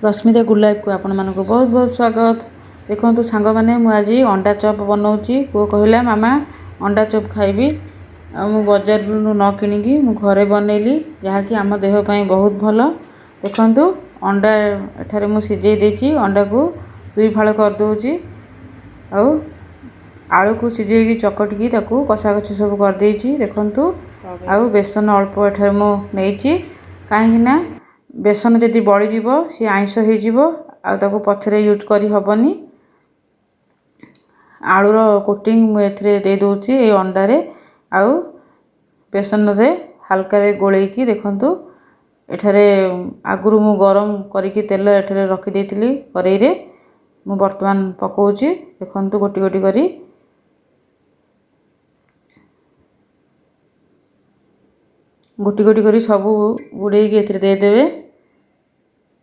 Rashmita good ଲାଇଫ୍କୁ ଆପଣମାନଙ୍କୁ ବହୁତ ବହୁତ ସ୍ୱାଗତ। ଦେଖନ୍ତୁ ସାଙ୍ଗମାନେ, ମୁଁ ଆଜି ଅଣ୍ଡା ଚପ୍ ବନାଉଛି। ପୁଅ କହିଲା, ମାମା ଅଣ୍ଡା ଚପ୍ ଖାଇବି। ଆଉ ମୁଁ ବଜାରରୁ ନ କିଣିକି ମୁଁ ଘରେ ବନେଇଲି, ଯାହାକି ଆମ ଦେହ ପାଇଁ ବହୁତ ଭଲ। ଦେଖନ୍ତୁ, ଅଣ୍ଡା ଏଠାରେ ମୁଁ ସିଝେଇ ଦେଇଛି। ଅଣ୍ଡାକୁ ଦୁଇ ଫାଳ କରିଦେଉଛି ଆଉ ଆଳୁକୁ ସିଝେଇକି ଚକଟିକି ତାକୁ କଷାକଷି ସବୁ କରିଦେଇଛି। ଦେଖନ୍ତୁ, ଆଉ ବେସନ ଅଳ୍ପ ଏଠାରେ ମୁଁ ନେଇଛି, କାହିଁକିନା ବେସନ ଯଦି ବଳିଯିବ ସିଏ ଆଇଁଷ ହେଇଯିବ ଆଉ ତାକୁ ପଛରେ ୟୁଜ୍ କରି ହେବନି। ଆଳୁର କୋଟିଂ ମୁଁ ଏଥିରେ ଦେଇଦେଉଛି ଏଇ ଅଣ୍ଡାରେ ଆଉ ବେସନରେ ହାଲକାରେ ଗୋଳେଇକି। ଦେଖନ୍ତୁ, ଏଠାରେ ଆଗରୁ ମୁଁ ଗରମ କରିକି ତେଲ ଏଠାରେ ରଖିଦେଇଥିଲି କରେଇରେ। ମୁଁ ବର୍ତ୍ତମାନ ପକାଉଛି। ଦେଖନ୍ତୁ, ଗୋଟି ଗୋଟି କରି, ଗୋଟି ଗୋଟି କରି ସବୁ ବୁଡ଼େଇକି ଏଥିରେ ଦେଇଦେବେ।